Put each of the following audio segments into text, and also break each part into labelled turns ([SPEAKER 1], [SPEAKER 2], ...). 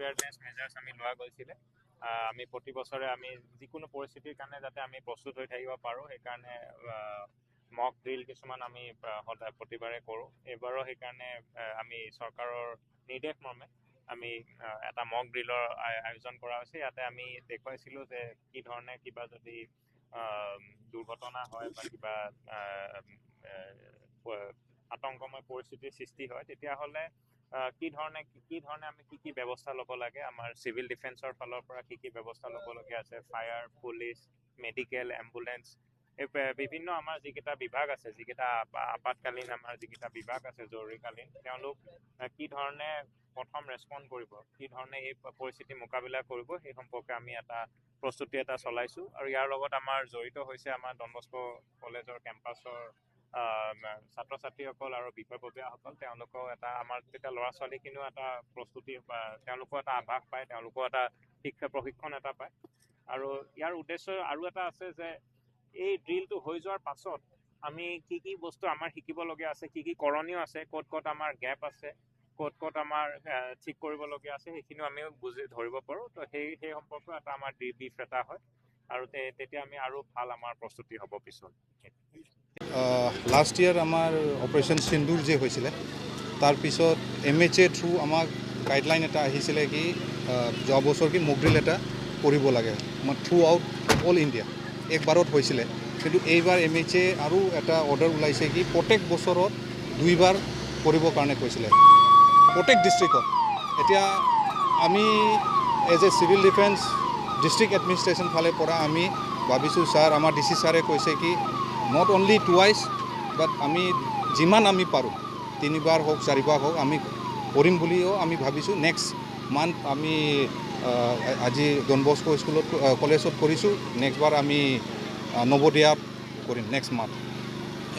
[SPEAKER 1] প্ৰিপেয়াৰনেছ measures আমি লোৱা গৈছিলে। আমি প্ৰতি বছৰে আমি যিকোনো পৰিস্থিতিৰ কাৰণে যাতে আমি প্ৰস্তুত হৈ থাকিব পাৰোঁ, সেইকাৰণে মক ড্ৰিল কিছুমান আমি সদায় প্ৰতিবাৰে কৰোঁ। এইবাৰো সেইকাৰণে আমি চৰকাৰৰ নিৰ্দেশ মৰ্মে আমি এটা মক ড্ৰিলৰ আয়োজন কৰা হৈছে। ইয়াতে আমি দেখুৱাইছিলোঁ যে কি ধৰণে কিবা যদি দুৰ্ঘটনা হয় বা কিবা আতংকময় পৰিস্থিতিৰ সৃষ্টি হয়, তেতিয়াহ'লে কি ধৰণে আমি কি কি ব্যৱস্থা ল'ব লাগে, আমাৰ চিভিল ডিফেন্সৰ ফালৰ পৰা কি কি ব্যৱস্থা ল'বলগীয়া আছে, ফায়াৰ, পুলিচ, মেডিকেল, এম্বুলেঞ্চ, এই বিভিন্ন আমাৰ যিকেইটা বিভাগ আছে, যিকেইটা আপাতকালীন আমাৰ যিকেইটা বিভাগ আছে জৰুৰীকালীন, তেওঁলোক কি ধৰণে প্ৰথম ৰেচপণ্ড কৰিব, কি ধৰণে এই পৰিস্থিতি মোকাবিলা কৰিব, সেই সম্পৰ্কে আমি এটা প্ৰস্তুতি এটা চলাইছোঁ। আৰু ইয়াৰ লগত আমাৰ জড়িত হৈছে আমাৰ ডনবস্কো কলেজৰ কেম্পাছৰ ছাত্ৰ ছাত্ৰীসকল আৰু বিষয়ববীয়াসকল। তেওঁলোকেও এটা আমাৰ তেতিয়া ল'ৰা ছোৱালীখিনিও এটা প্ৰস্তুতি বা তেওঁলোকেও এটা আভাস পায়, তেওঁলোকেও এটা শিক্ষা প্ৰশিক্ষণ এটা পায়। আৰু ইয়াৰ উদ্দেশ্য আৰু এটা আছে যে এই ড্ৰিলটো হৈ যোৱাৰ পাছত আমি কি কি বস্তু আমাৰ শিকিবলগীয়া আছে, কি কি কৰণীয় আছে, ক'ত ক'ত আমাৰ গেপ আছে, ক'ত ক'ত আমাৰ ঠিক কৰিবলগীয়া আছে, সেইখিনিও আমি বুজি ধৰিব পাৰোঁ। তো সেই সম্পৰ্কেও এটা আমাৰ ডিব্ৰিফ এটা হয় আৰু তেতিয়া আমি আৰু ভাল আমাৰ প্ৰস্তুতি হ'ব পিছত।
[SPEAKER 2] লাষ্ট ইয়াৰ আমাৰ অপাৰেশ্যন সিন্দুৰ যে হৈছিলে, তাৰপিছত এমএইচএ থ্ৰু আমাক গাইডলাইন এটা আহিছিলে কি যোৱা বছৰ কি মকড্ৰিল এটা কৰিব লাগে আমাৰ থ্ৰু আউট অল ইণ্ডিয়া। একবাৰত হৈছিলে, কিন্তু এইবাৰ এমএইচএ আৰু এটা অৰ্ডাৰ ওলাইছে কি প্ৰত্যেক বছৰত দুইবাৰ কৰিবৰ কাৰণে কৈছিলে প্ৰত্যেক ডিষ্ট্ৰিক্টত। এতিয়া আমি as a civil defence district administration ফালে পৰা আমি ভাবিছোঁ, ছাৰ, আমাৰ ডিচি ছাৰে কৈছে কি not only twice বাট আমি যিমান আমি পাৰোঁ, তিনিবাৰ হওক, চাৰিবাৰ হওক, আমি কৰিম বুলিও আমি ভাবিছোঁ। নেক্সট মান্থ আমি আজি ডনবস্কো স্কুলত, কলেজত কৰিছোঁ, নেক্সট বাৰ আমি নৱোদয়াত কৰিম নেক্সট মান্থ।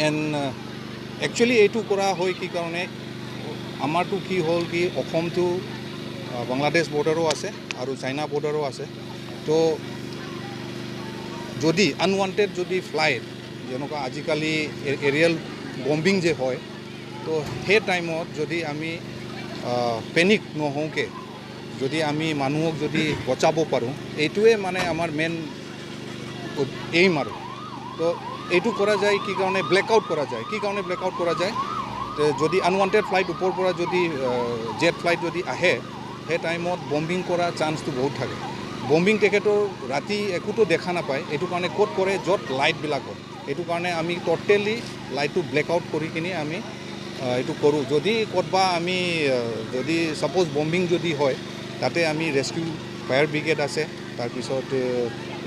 [SPEAKER 2] এণ্ড একচুৱেলি এইটো কৰা হয় কি কাৰণে, আমাৰতো কি হ'ল কি অসমটো বাংলাদেশ বৰ্ডাৰো আছে আৰু চাইনা বৰ্ডাৰো আছে। তো যদি আনৱান্টেড যদি ফ্লাইট, যেনেকুৱা আজিকালি এৰিয়েল বম্বিং যে হয়, তো সেই টাইমত যদি আমি পেনিক নহওঁকৈ যদি আমি মানুহক যদি বচাব পাৰোঁ, এইটোৱে মানে আমাৰ মেইন এইম। আৰু তো এইটো কৰা যায় কি কাৰণে, ব্লেক আউট কৰা যায় কি কাৰণে, ব্লেক আউট কৰা যায় যদি আনৱান্টেড ফ্লাইট ওপৰৰ পৰা যদি জেট ফ্লাইট যদি আহে, সেই টাইমত বম্বিং কৰা চান্সটো বহুত থাকে। বম্বিং তেখেতৰ ৰাতি একোতো দেখা নাপায়। এইটো কাৰণে ক'ত কৰে, য'ত লাইটবিলাক হয়। এইটো কাৰণে আমি ট'টেলি লাইটটো ব্লেক আউট কৰি কিনি আমি এইটো কৰোঁ। যদি ক'তবা আমি যদি ছাপ'জ বম্বিং যদি হয়, তাতে আমি ৰেস্কিউ ফায়াৰ ব্ৰিগেড আছে, তাৰপিছত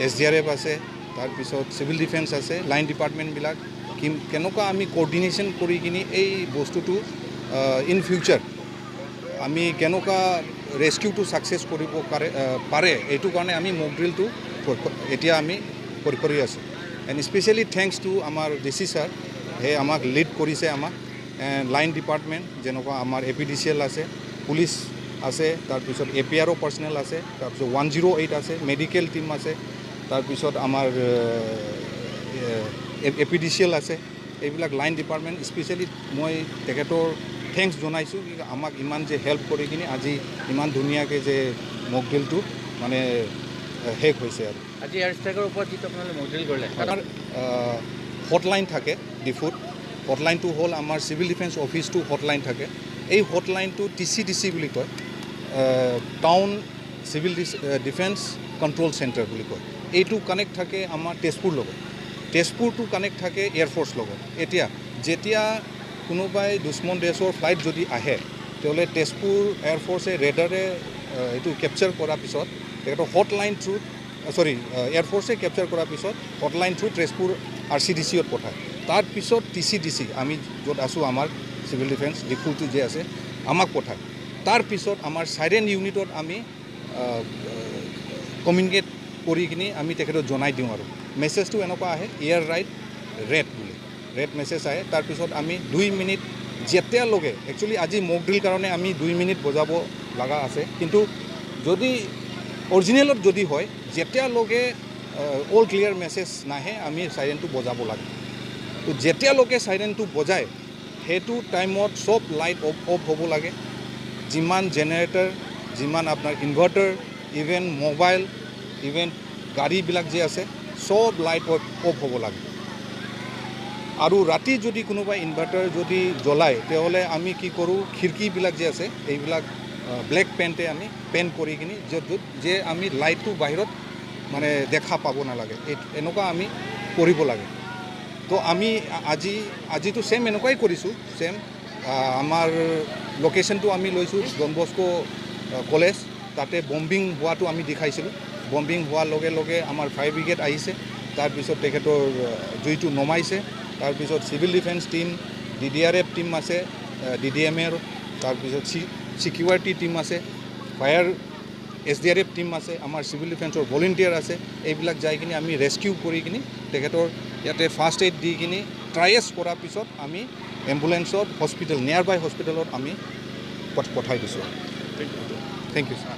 [SPEAKER 2] এছডিআৰএফ আছে, তাৰপিছত চিভিল ডিফেন্স আছে, লাইন ডিপাৰ্টমেণ্টবিলাক কি কেনেকুৱা আমি কৰ্ডিনেশ্যন কৰি কিনি এই বস্তুটো ইন ফিউচাৰ আমি কেনেকুৱা ৰেস্কিউটো ছাকচেছ কৰিব পাৰে, এইটো কাৰণে আমি মক ড্ৰিলটো এতিয়া আমি কৰি আছোঁ। এণ্ড স্পেচিয়েলি thanks to আমাৰ ডিচি ছাৰ, সেই আমাক লিড কৰিছে আমাক, এণ্ড লাইন ডিপাৰ্টমেণ্ট, যেনেকুৱা আমাৰ এপিডিচিএল আছে, পুলিচ আছে, তাৰপিছত এপিআৰঅ' পাৰ্চনেল আছে, তাৰপিছত 108 আছে, মেডিকেল টীম আছে, তাৰপিছত আমাৰ এপিডিচিএল আছে, এইবিলাক লাইন ডিপাৰ্টমেণ্ট। স্পেচিয়েলি মই তেখেতৰ thanks জনাইছোঁ কি আমাক ইমান যে হেল্প কৰি কিনি আজি ইমান ধুনীয়াকৈ যে মক ড্ৰিলটো মানে শেষ হৈছে। আৰু
[SPEAKER 3] আজি এয়াৰ ষ্ট্ৰাইকৰ ওপৰত যিটো আপোনালোকে মক ড্ৰিল কৰিলে?
[SPEAKER 2] আমাৰ হটলাইন থাকে ডিফুত। হটলাইনটো হ'ল আমাৰ চিভিল ডিফেন্স অফিচটো হটলাইন থাকে। এই হটলাইনটো টিচিডিচি বুলি কয়, town civil defence control centre বুলি কয়। এইটো কানেক্ট থাকে আমাৰ তেজপুৰ লগত, তেজপুৰটো কানেক্ট থাকে এয়াৰফ'ৰ্চ লগত। এতিয়া যেতিয়া কোনোবাই দুশ্মন দেশৰ ফ্লাইট যদি আহে, তেতিয়াহ'লে তেজপুৰ এয়াৰফ'ৰ্চে ৰেডাৰে এইটো কেপচাৰ কৰাৰ পিছত তেখেতৰ হটলাইন থ্ৰুত, চৰি, এয়াৰফ'ৰ্চে কেপচাৰ কৰাৰ পিছত হটলাইন থ্ৰু তেজপুৰ আৰচিডিচিত পঠায়। তাৰপিছত টিচিডিচি, আমি য'ত আছোঁ, আমাৰ চিভিল ডিফেন্স ডিফুটো যে আছে, আমাক পঠায়। তাৰপিছত আমাৰ চাইৰেন ইউনিটত আমি কমিউনিকেট কৰি কিনি আমি তেখেতক জনাই দিওঁ। আৰু মেছেজটো এনেকুৱা আহে, এয়াৰ ৰাইড ৰেড বুলি ৰেড মেছেজ আহে। তাৰপিছত আমি 2 মিনিট যেতিয়ালৈকে, একচুৱেলি আজি মক ড্ৰিল কাৰণে আমি 2 মিনিট বজাব লগা আছে, কিন্তু যদি অৰিজিনেলত যদি হয়, যেতিয়ালৈকে অল ক্লিয়াৰ মেছেজ নাহে, আমি চাইৰেনটো বজাব লাগে। তো যেতিয়ালৈকে চাইৰেনটো বজায়, সেইটো টাইমত চব লাইট অফ অফ হ'ব লাগে, যিমান জেনেৰেটৰ, যিমান আপোনাৰ ইনভাৰ্টাৰ, ইভেন মোবাইল, ইভেন গাড়ীবিলাক যে আছে, চব লাইট অফ হ'ব লাগে। আৰু ৰাতি যদি কোনোবাই ইনভাৰ্টাৰ যদি জ্বলায়, তেতিয়াহ'লে আমি কি কৰোঁ, খিৰিকীবিলাক যে আছে, এইবিলাক ব্লেক পেইণ্টে আমি পেইণ্ট কৰি কিনি য'ত য'ত যে আমি লাইটটো বাহিৰত মানে দেখা পাব নালাগে, এই এনেকুৱা আমি কৰিব লাগে। তো আমি আজিতো ছেইম এনেকুৱাই কৰিছোঁ। ছেইম আমাৰ লোকেশ্যনটো আমি লৈছোঁ ডন বস্কো কলেজ, তাতে বম্বিং হোৱাটো আমি দেখাইছিলোঁ। বম্বিং হোৱাৰ লগে লগে আমাৰ ফায়াৰ ব্ৰিগেড আহিছে, তাৰপিছত তেখেতৰ জুইটো নমাইছে। তাৰপিছত civil defence team, DDRF team আছে, ডিডিএম এৰ, তাৰপিছত চিকিউৰিটি টীম আছে, ফায়াৰ এছডিআৰএফ টীম আছে, আমাৰ চিভিল ডিফেন্সৰ ভলেণ্টিয়াৰ আছে। এইবিলাক যাই কিনি আমি ৰেস্কিউ কৰি কিনি তেখেতৰ ইয়াতে ফাৰ্ষ্ট এইড দি কিনি ট্ৰায়েজ কৰাৰ পিছত আমি এম্বুলেঞ্চত হস্পিটেল, নিয়াৰ বাই হস্পিটেলত আমি পঠাই দিছোঁ। Thank you sir.